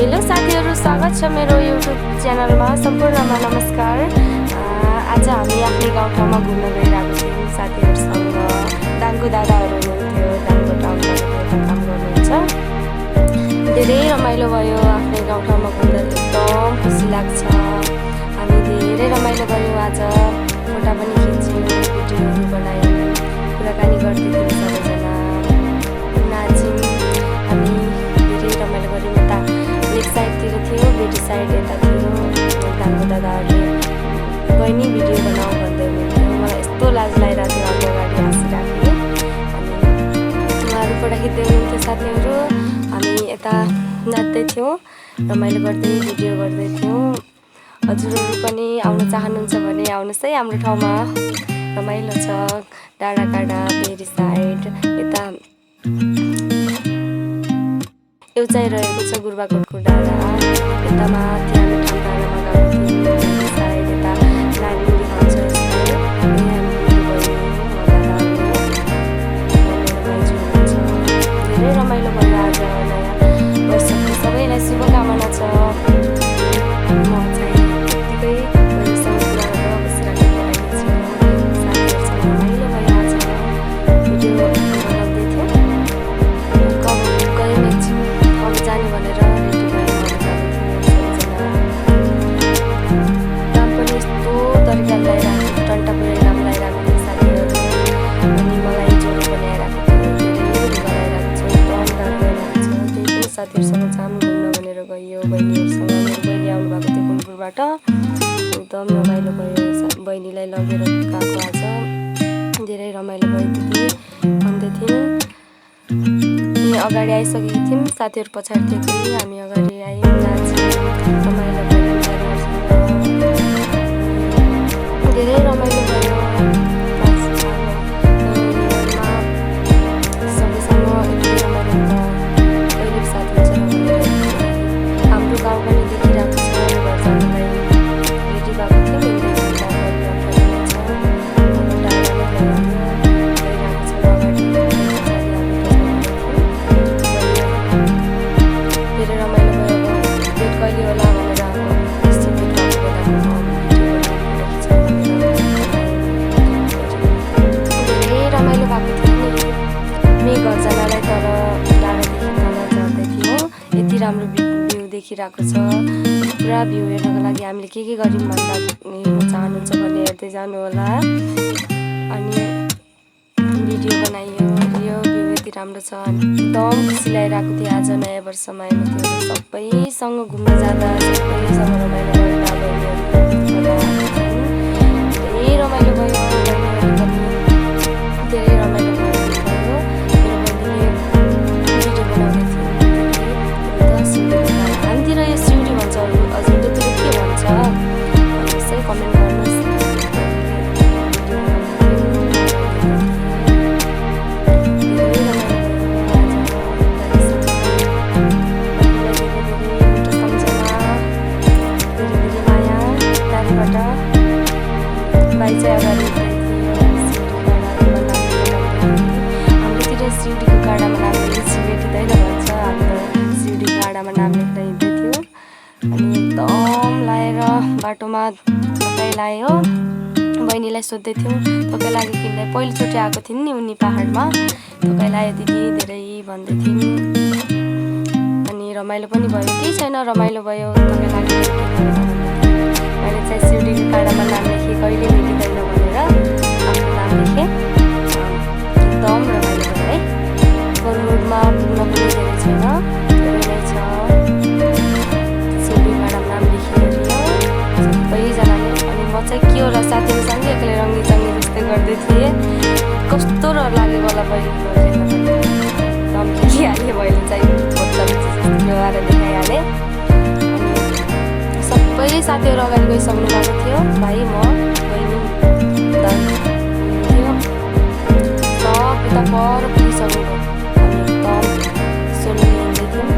Hello साथीहरु, स्वागत छ मेरो YouTube च्यानलमा। सम्पूर्णमा नमस्कार। आज हामी आफ्नै गाउँठाउँमा घुम्न गइरहेको थियौँ साथीहरुसँग। दाङको दादाहरु हुनुहुन्थ्यो, दाङको टाउनमा काम गर्नुहुन्छ। धेरै रमाइलो भयो आफ्नै गाउँठाउँमा घुम्दा, एकदम खुसी लाग्छ। हामी धेरै रमाइलो गर्यौँ आज, फोटा पनि खिच्यौँ, भिडियोहरू बनायौँ, कुराकानी गर्दै थियौँ सबैजना, नाच्यौँ। हामी धेरै रमाइलो गर्यौँ। यता लेक साइडतिर थियो, बेटी साइड यता थियो। दाङको दादाहरूले बहिनी भिडियो बनाऊ भन्दै हुनुहुन्थ्यो। मलाई यस्तो लाज लागिरहेको थियो, आगो अगाडि हाँसिराखेँ। अनि उहाँहरू फोटा खिच्दै हुनुहुन्थ्यो साथीहरू। हामी यता नाच्दै थियौँ, रमाइलो गर्दै भिडियो गर्दै थियौँ। हजुरहरू पनि आउन चाहनुहुन्छ भने आउनुहोस् है हाम्रो ठाउँमा, रमाइलो छ। डाँडाकाँडा बेरी साइड यता एउटाइ रहेको छ गुर्बाकोटको डाँडा। यता माथि हामी डाँडामा गएको थियौँ, बेरी साइड यता नानीले भन्छ यसलाई धेरै रमाइलो भयो। आज नयाँ वर्षको सबैलाई शुभकामना छ। म चाहिँ यत्तिकै बहिनीसँग कुरा गरेर बसिराखेको लागि साथीहरूसँग रमाइलो भयो। आज भिडियो बनाउँदै थियौँ। कब गयौँ एकछिन अब जाने भनेर रेडी भयौँ, अब जाँदै थियौँ सबैजना। काम पनि यस्तो तरिकाले लगाइरहेको, टन्टा पुरै काम लगाइरहेको थियो साथीहरू। अनि मलाई ज्वरो पनि आइरहेको थियो, धेरै लुगा लगाइरहेको छ, एकदम गाह्रो भइरहेको छ। त्यही पनि साथीहरूसँग जाम घुम्न भनेर गयो। बहिनीहरूसँग, मेरो बहिनी आउनु भएको थियो कुनपुरबाट, एकदम रमाइलो भयो। बहिनीलाई लगेर गएको आज, धेरै रमाइलो भयो दिदी भन्दै थियौँ। हामी अगाडि आइसकेको थियौँ, साथीहरू पछाडि थियो कि हामी अगाडि आयौँ, नाच्यौँ, रमाइलो गऱ्यौँ दादाहरूसँग। धेरै रमाइलो भयो। सबैसँग यति रमाइलो हुँदा कहिले साथ हुन्छ र भनेर हाम्रो गाउँ पनि देखिरहेको छ। घर जानुलाई रेडी भएको थियौँ, हिँड्दै थियौँ, बाटोहरू अप्ठ्यारो छ, हाम्रो डाँडा नै गइरहेको छ अगाडि, पछाडि हामी धेरै रमाइलो भयो। अब भेट कहिले होला भनेर अब यस्तो भेट भएको बेलाको भिडियो धेरै रमाइलो भएको थियो नि। मेघ घर जानलाई तर डाँडादेखि तल झर्दै थियो। यति राम्रो भ्यू देखिरहेको छ। पुरा भ्यू हेर्नको लागि हामीले के गऱ्यौँ भन्दा हेर्न चाहनुहुन्छ भने हेर्दै जानु होला। अनि भिडियो बनाइयो, यो भ्यू यति राम्रो छ। एकदम खुसी लागिरहेको थियो आज नयाँ वर्षमा। हेर्नु सबैसँग घुम्न जाँदा, सबैसँग रमाइलो गर्दा, बहिनीहरू धेरै रमाइलो भयो। बहिनीहरू पनि धेरै रमाइलो भयो। मेरो बहिनीले भिडियो बनाउँदै थियो। हामीतिर यो सिउडी भन्छ, हजुरकोतिर के भन्छ भन्नुहोस् है, कमेन्ट गर्नुहोस्। भाइ चाहिँ अगाडि हिँड्दै थियो, हाम्रोतिर सिउडीको काँडामा नाम लेखेपछि भेटिँदैन भन्छ। हाम्रो सिउडीको काँडामा नाम लेख्न हिँड्दै थियो। अनि एकदम लाएर बाटोमा थकाइ लाग्यो। बहिनीलाई सोध्दै थियौँ थकाइ लाग्यो कि नहीं, पहिलोचोटि आएको थिइन् नि उनी पाहाडमा, थकाइ लाग्यो दिदी धेरै भन्दै थिइन्। अनि रमाइलो पनि भयो, केही छैन रमाइलो भयो, थकाइ लाग्यो। मैले चाहिँ सिउडीको काँडामा नाम लेखेँ, कहिले भेटिँदैन भनेर आफ्नो नाम लेखेँ। एकदम रमाइलो भयो है। बरु रोडमा पुग्न पनि धेरै छैन, धेरै नै छ। सिउडीको काँडामा नाम लेखियो सबैजनाले। अनि म चाहिँ के होला साथीहरूसँगै एक्लै रङ्गी चङ्गी जस्तै गर्दै थिएँ। कस्तो र लाग्यो होला बहिनी गर्दैन भने दम खेलिहालेँ। मैले चाहिँ बच्चा व्यवहार देखाइहालेँ। सबै साथीहरू अगाडि गइसक्नु भएको थियो। भाइ, म, बहिनी, दाजु थियो, सब उता पर पुगिसक्नु भयो। हामी एकदम सोलो हिँड्दै थियौँ।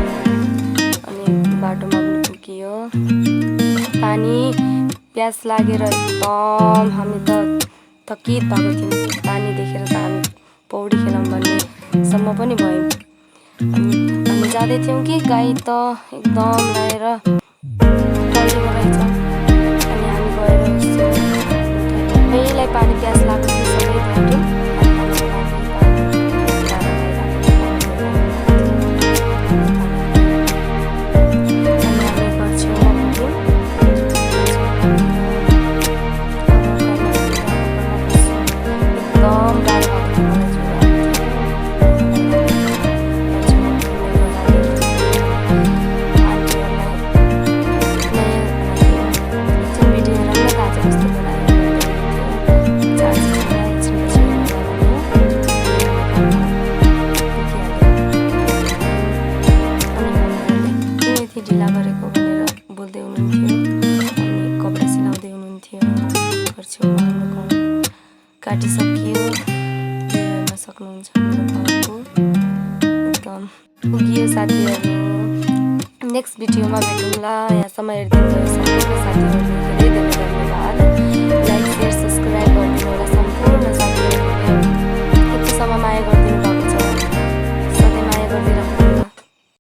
अनि बाटोमा पनि पुगियो। पानी प्यास लागेर एकदम हामी त थकित भएको थियौँ। पानी देखेर त हामी पौडी खेलौँ भन्नेसम्म पनि भयौँ। हामी जाँदै थियौँ कि गाई त एकदम लगाएर पल्टेको रहेछ। अनि हामी गएर यसो सबैलाई पानी प्यास लागेको थियो, सबै गयौँ। ढिला गरेको भनेर बोल्दै हुनुहुन्थ्यो। अनि कपडा सिलाउँदै हुनुहुन्थ्यो। घर छेउमा हाम्रो गाउँ काटिसकियो, हेर्न सक्नुहुन्छ हाम्रो गाउँको एकदम पुगियो। साथीहरू नेक्स्ट भिडियोमा भेटौँला। यहाँसम्म हेरिदिनु भयो।